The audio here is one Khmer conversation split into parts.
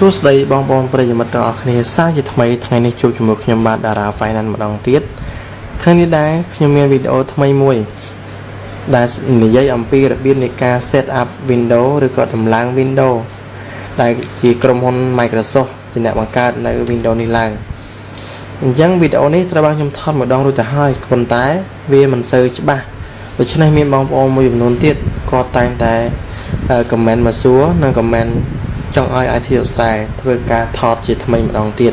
សួស្តីបងប្អូនប្រិយមិត្តទាំងអស់គ្នាសាជាថ្មីថ្ងៃនេះជួបជាមួយខ្ញុំបាទតារា Finance ម្ដងទៀតថ្ងៃនេះដែរខ្ញុំមានវីដេអូថ្មីមួយដែលនិយាយអំពីរបៀបនៃការ set up Windows ឬក៏តម្លើង Windows ដែលជាក្រុមហ៊ុន Microsoft ជាអ្នកបង្កើតនៅ Windows នេះឡើងអញ្ចឹងវីដេអូនេះត្រូវបានខ្ញុំថតម្ដងរួចទៅហើយប៉ុន្តែវាមិនសូវច្បាស់ដូច្នេះមានបងប្អូនមួយចំនួនទៀតគាត់តែងតែ comment មកសួរនិង comment ចង់ឲ្យ IT អស្ចារ្យធ្វើការថតជាថ្មីម្ដងទៀត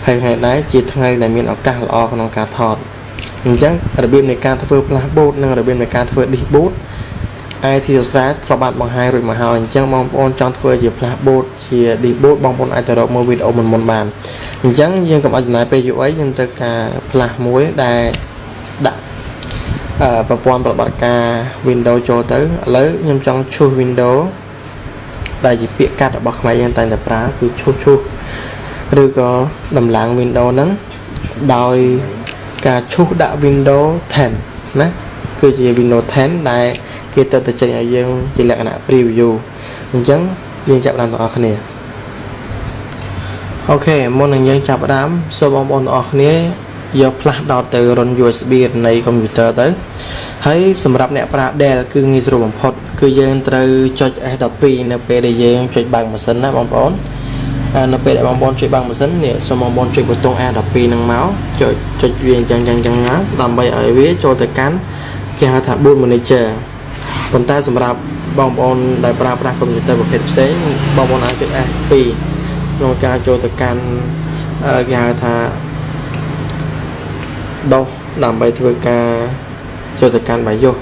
ហើយថ្ងៃដែរជាថ្ងៃដែលមានឱកាសល្អក្នុងការថតអញ្ចឹងរបៀបនៃការធ្វើ flash boot និងរបៀបនៃការធ្វើ disk boot IT អស្ចារ្យធ្លាប់បានបង្ហាញរួចមកហើយអញ្ចឹងបងប្អូនចង់ធ្វើជា flash boot ជា disk boot បងប្អូនអាចទៅរកមើលវីដេអូមុនមុនបានអញ្ចឹងយើងកុំឲ្យចំណាយពេលយូរអីយើងត្រូវការ flash មួយដែលដាក់អឺប្រព័ន្ធប្រតិបត្តិការ Windows ចូលទៅឥឡូវខ្ញុំចង់ choose Windows ដែលជាពាក្យកាត់របស់ខ្មែរយើងតែងតែប្រើគឺឈូសឈូសឬក៏ដំឡើង Windows ហ្នឹងដោយការឈូសដាក់ Windows 10ណាគឺជា Windows 10ដែលគេទៅតែចេញឲ្យយើងជាលក្ខណៈ preview អញ្ចឹងយើងចាប់ផ្ដើមទាំងអស់គ្នាOK មុននឹងយើងចាប់ផ្ដើមសូមបងប្អូនទាំងអស់គ្នាយក flash ដោតទៅរន្ធ USB នៃកុំព្យូទ័រទៅហើយសម្រាប់អ្នកប្រើ Dell គឺងាយស្រួលបំផុតគឺយើងត្រូវចុច F12 នៅពេលដែលយើងចុចបើកម៉ាស៊ីនណាបងប្អូននៅពេលដែលបងប្អូនចុចបើកម៉ាស៊ីននេះសូមបងប្អូនចុចប៊ូតុង F12 ហ្នឹងមកចុចចុចវាអញ្ចឹងអញ្ចឹងអញ្ចឹងមកដើម្បីឲ្យវាចូលទៅកាន់គេហៅថា boot manager ប៉ុន្តែសម្រាប់បងប្អូនដែលប្រើប្រាស់កុំព្យូទ័រប្រភេទផ្សេងបងប្អូនអាចចុច F2 ក្នុងការចូលទៅកាន់គេហៅថាដោះដើម្បីធ្វើការចូលទៅកាន់ BIOS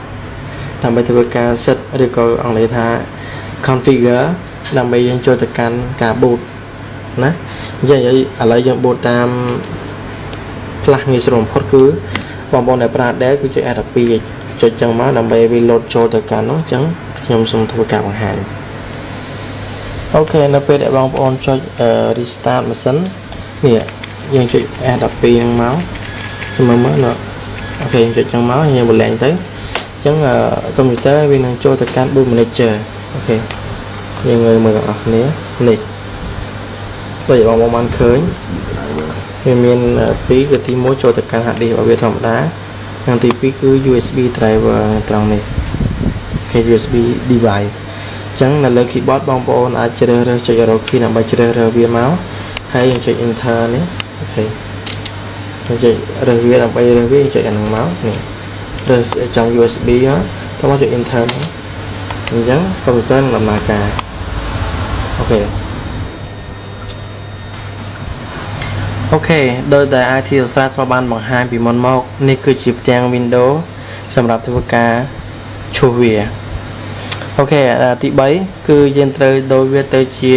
ដើម្បីធ្វើការ set ឬក៏អង់គ្លេសថា configure ដើម្បីយើងចូលទៅកាន់ការ boot ណាអញ្ចឹងឥឡូវយើង boot តាម flash ងាយស្រួលបំផុតគឺបងប្អូនដែលប្រើ Dell គឺចុច F12 ចុចចឹងមកដើម្បីវា load ចូលទៅកាន់នោះអញ្ចឹងខ្ញុំសូមធ្វើការបង្ហាញ OK នៅពេលដែលបងប្អូនចុច restart ម៉ាស៊ីននេះយើងចុច F12 ហ្នឹងមកមើលមើលណ OK យើងចុចចឹងមកយើងបលែងទៅអញ្ចឹងកុំព្យូទ័រវានឹងចូលទៅកាន់ boot manager OK យើងងើយមើលទាំងអស់គ្នានេះដូចបងប្អូនបានឃើញវាមានពីរគឺទី1ចូលទៅកាន់ hard disk របស់វាធម្មតានិងទី2គឺ USB driver ត្រង់នេះគេ USB device អញ្ចឹងនៅលើ keyboard បងប្អូនអាចជ្រើសរើសចុច arrow key ដើម្បីជ្រើសរើសវាមកហើយយើងចុច enter នេះ OK យើងចុចរើសវាដើម្បីរើសវាចុចអាហ្នឹងមកនេះរើសចង់ USB មកតោះមកចុច enter មកអញ្ចឹងកុំព្យូទ័រនឹងដំណើរការ OK ដោយដែល IT ឧស្សាហ៍ធ្លាប់បានបង្ហាញពីមុនមកនេះគឺជាផ្ទាំង Windows សម្រាប់ធ្វើការឈូសវា OK ទី3គឺយើងត្រូវដូរវាទៅជា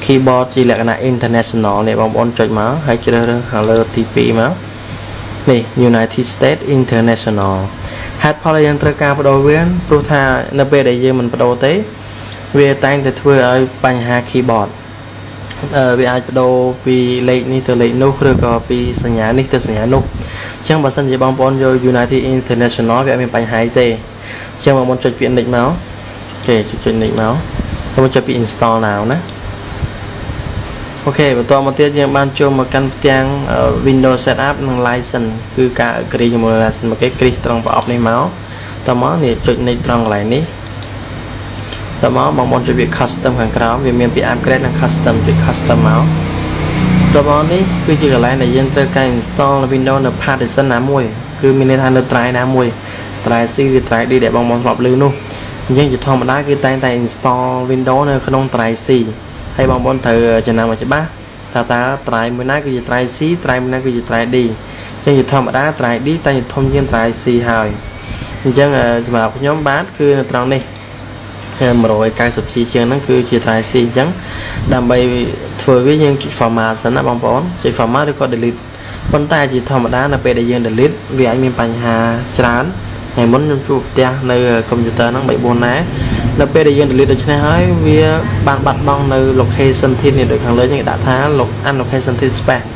keyboard ជាលក្ខណៈ international នេះបងប្អូនចុចមកហើយជ្រើសរើសខាងលើទី2មកនេះ United States International ហេតុផលដែលយើងត្រូវការបដូរវាព្រោះថានៅពេលដែលយើងមិនបដូរទេវាតែងតែធ្វើឲ្យបញ្ហា keyboard វាអាចបដូរពីលេខនេះទៅលេខនោះឬក៏ពីសញ្ញានេះទៅសញ្ញានោះអញ្ចឹងបើសិនជាបងប្អូនយក United International វាអត់មានបញ្ហាទេអញ្ចឹងបងប្អូនចុចពាក្យ next មក OK ចុច next មកសូមចុចពី install now ណា OK បន្តមកទៀតយើងបានចូលមកកាន់ផ្ទាំង Windows Setup និង License គឺការ agree ជាមួយ license មកគេគ្រីសត្រង់ប្រអប់នេះមកតមកនេះចុច next ត្រង់កន្លែងនេះ តមកបងប្អូនជួយវា custom ខាងក្រោមវាមានពី upgrade និង custom ចុច custom មកតមកនេះគឺជាកន្លែងដែលយើងត្រូវការ install Windows នៅ partition ណាមួយគឺមានន័យថានៅ drive ណាមួយ drive C ឬ drive D ដែលបងប្អូនធ្លាប់ឮនោះអញ្ចឹងជាធម្មតាគឺតែងតែ install Windows នៅក្នុង drive C ហើយបងប្អូនត្រូវចំណាំឲ្យច្បាស់ថាតើ drive មួយណាគឺជា drive C drive មួយណាគឺជា drive D អញ្ចឹងជាធម្មតា drive D តែធំជាង drive C ហើយអញ្ចឹងសម្រាប់ខ្ញុំបាទគឺនៅត្រង់នេះ 190 G ជាងហ្នឹងគឺជា drive C អញ្ចឹងដើម្បីធ្វើវាយើងចុច format សិនណាបងប្អូនចុច format ឬក៏ delete ប៉ុន្តែជាធម្មតានៅពេលដែលយើង delete វាអាចមានបញ្ហាច្រើនថ្ងៃមុនខ្ញុំជួបផ្ទះនៅកុំព្យូទ័រហ្នឹង3 4ណានៅពេលដែលយើង delete ដូច្នេះហើយវាបានបាត់បង់នៅ location ធាតុនេះដូចខាងលើយើងដាក់ថា unallocated space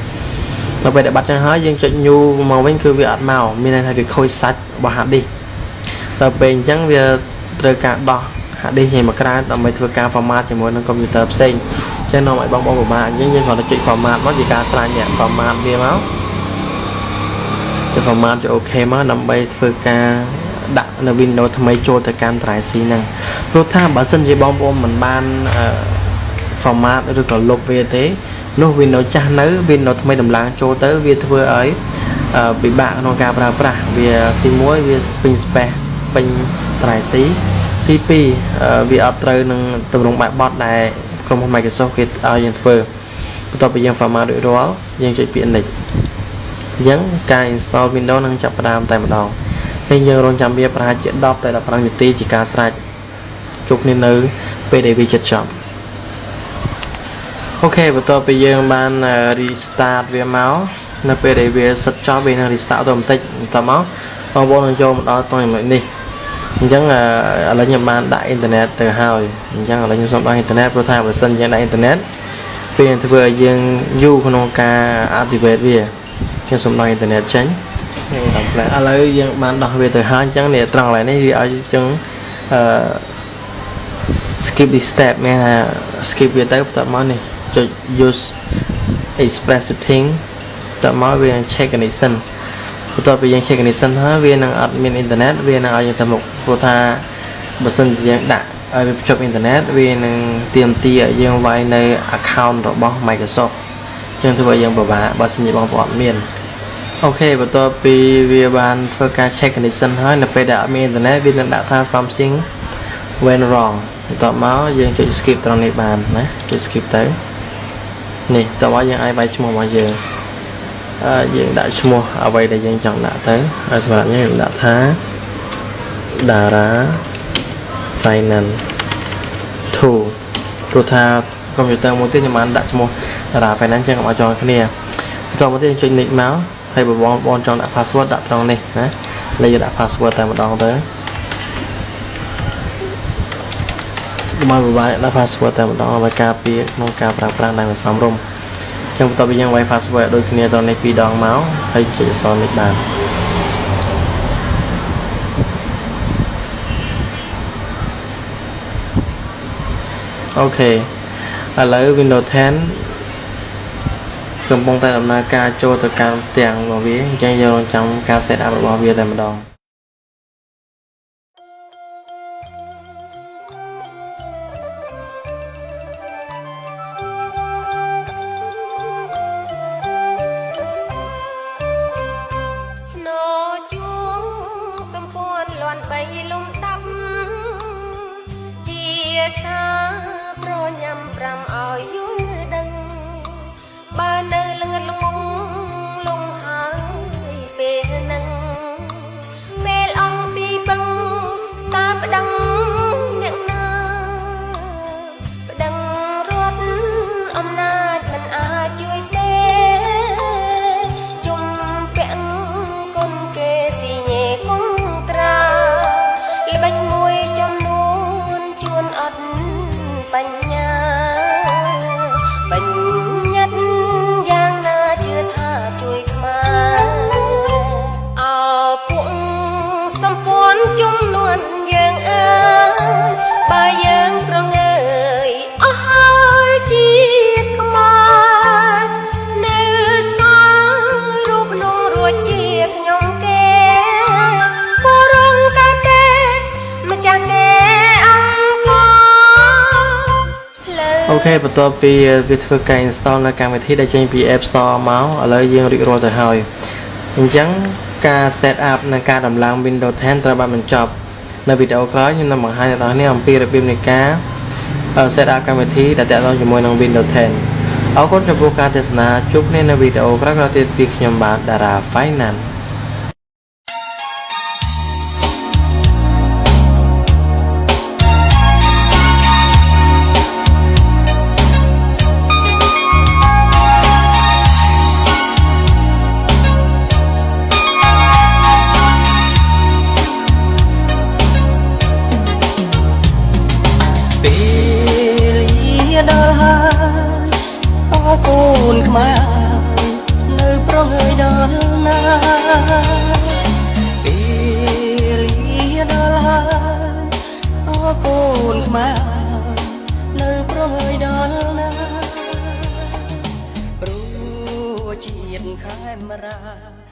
នៅពេលដែលបាត់ចឹងហើយយើងចុច new មកវិញគឺវាអត់មកមានន័យថាវាខូចសាច់របស់ hard disk ដល់ពេលអញ្ចឹងវាត្រូវការដោះ hard disk ចេញមកក្រៅដើម្បីធ្វើការ format ជាមួយនឹងកុំព្យូទ័រផ្សេងអញ្ចឹង ចឹងនាំឲ្យបងប្អូនពិបាកអញ្ចឹងយើងគ្រាន់តែចុច format មកជាការស្រេចនេះ format វាមកចុច format ចុច OK មកដើម្បីធ្វើការដាក់នៅ Windows ថ្មីចូលទៅកាន់ drive C ហ្នឹងព្រោះថាបើសិនជាបងប្អូនមិនបានអឺ format ឬក៏លុបវាទេនោះ Windows ចាស់នៅ Windows ថ្មីតម្លើងចូលទៅវាធ្វើឲ្យពិបាកក្នុងការប្រើប្រាស់វាទី1វាពេញ space ពេញ drive C ទី2វាអត់ត្រូវនឹងទម្រង់បែបបទដែលក្រុមហ៊ុន Microsoft គេឲ្យយើងធ្វើបន្ទាប់ពីយើង format រួចរាល់យើងចុចពាក្យ next អញ្ចឹងការ install Windows នឹងចាប់ផ្ដើមតែម្ដងហើយយើងរងចាំវាប្រហែលជា10ទៅ15នាទីជាការស្រេចជួបគ្នានៅពេលដែលវាជិតចប់OK បន្ទាប់ពីយើងបាន restart វាមកនៅពេលដែលវាសិតចប់វានឹង restart ទៅបន្តិចបន្ទាប់មកបងប្អូននឹងចូលមកដល់ត្រង់ចំណុចនេះអញ្ចឹងឥឡូវខ្ញុំបានដាក់អ៊ីនធឺណិតទៅហើយអញ្ចឹងឥឡូវខ្ញុំសូមដាក់អ៊ីនធឺណិតព្រោះថាបើសិនយើងដាក់អ៊ីនធឺណិតពេលធ្វើឲ្យយើងយូរក្នុងការ activate វាខ្ញុំសូមដោះអ៊ីនធឺណិតចេញនេះដល់ផ្លែឥឡូវយើងបានដោះវាទៅហើយអញ្ចឹងនេះត្រង់កន្លែងនេះវាឲ្យអញ្ចឹងអឺ skip this step មានថា skip វាទៅបន្ទាប់មកនេះចុច use express setting បន្ទាប់មកវានឹង check connection បន្ទាប់ពីយើង check connection ហើយវានឹងអត់មានអ៊ីនធឺណិតវានឹងឲ្យយើងទៅមុខព្រោះថាបើសិនជាយើងដាក់ឲ្យវាភ្ជាប់អ៊ីនធឺណិតវានឹងទាមទារឲ្យយើងវាយនៅ account របស់ Microsoft ចឹងធ្វើឲ្យយើងពិបាកបើសិនជាបងប្អូនអត់មាន OK បន្ទាប់ពីវាបានធ្វើការ check connection ហើយនៅពេលដែលអត់មានអ៊ីនធឺណិតវានឹងដាក់ថា something went wrong បន្ទាប់មកយើងចុច skip ត្រង់នេះបានណាចុច skip ទៅនេះបន្ទាប់មកយើងអាចវាយឈ្មោះរបស់យើងអឺយើងដាក់ឈ្មោះអ្វីដែលយើងចង់ដាក់ទៅហើយសម្រាប់ខ្ញុំដាក់ថា Dara Finance 2ព្រោះថាកុំព្យូទ័រមួយទៀតខ្ញុំបានដាក់ឈ្មោះ Dara Finance ចឹងកុំឲ្យចងគ្នាបន្ទាប់មកទៀតយើងចុច next មកហើយបើបងបងចង់ដាក់ password ដាក់ត្រង់នេះណាលេខដាក់ password តែម្ដងទៅកុំឲ្យពិបាកដាក់ password តែម្ដងដើម្បីការពារក្នុងការប្រើប្រាស់ដែលមិនសមរម្យចឹងបន្ទាប់ពីយើងវាយ password ដូចគ្នាត្រង់នេះពីរដងមកហើយចុចអក្សរនេះបាន OK ឥឡូវ Windows 10កំពុងតែដំណើរការចូលទៅកាន់ផ្ទាំងរបស់វាអញ្ចឹងយើងរងចាំការ set up របស់វាតែម្ដង ស្នោជួងសម្ព័ន្ធលន់បីលំដាប់ជាសាប្រញ៉ាំប្រាំឲ្យយល់ដឹងបើនៅល្ងិតល្ងងលងហើយពេលនឹងពេលអង្គទីពឹងតាប្តឹងអ្នកណាប្តឹងរត់អំណាចមិនអាចជួយទេជុំពាក់គុណគេស៊ីញេគងត្រាល្បិចមួយចំនួនជួនអត់បញ្ញាបញ្ញត្តិយ៉ាងណាជឿថាជួយខ្មែរអោពួកសម្ព័ន្ធជំនួនយើងអើយបើយើងប្រងើយអស់ហើយជាតិខ្មែរនៅសល់រូបនងរួចជាខ្ញុំគេបរងកាទេម្ចាស់គេអង្គផ្លូវ OK បន្ទាប់ពីវាធ្វើការ install នៅកម្មវិធីដែលចេញពី App Store មកឥឡូវយើងរួចរាល់ទៅហើយអញ្ចឹងការ set up និងការដំឡើង Windows 10ត្រូវបានបញ្ចប់នៅវីដេអូក្រោយខ្ញុំនឹងបង្ហាញដល់អ្នកអំពីរបៀបនៃការ set up កម្មវិធីដែលទាក់ទងជាមួយនឹង Windows 10អរគុណចំពោះការទស្សនាជួបគ្នានៅវីដេអូក្រោយៗទៀតពីខ្ញុំបាទ Dara Finance. ពេលយាដល់ហើយអរកូនខ្មែរនៅប្រងើយដល់ណាពេលយាដល់ហើយអរកូនខ្មែរនៅប្រងើយដល់ណា ខេមរា។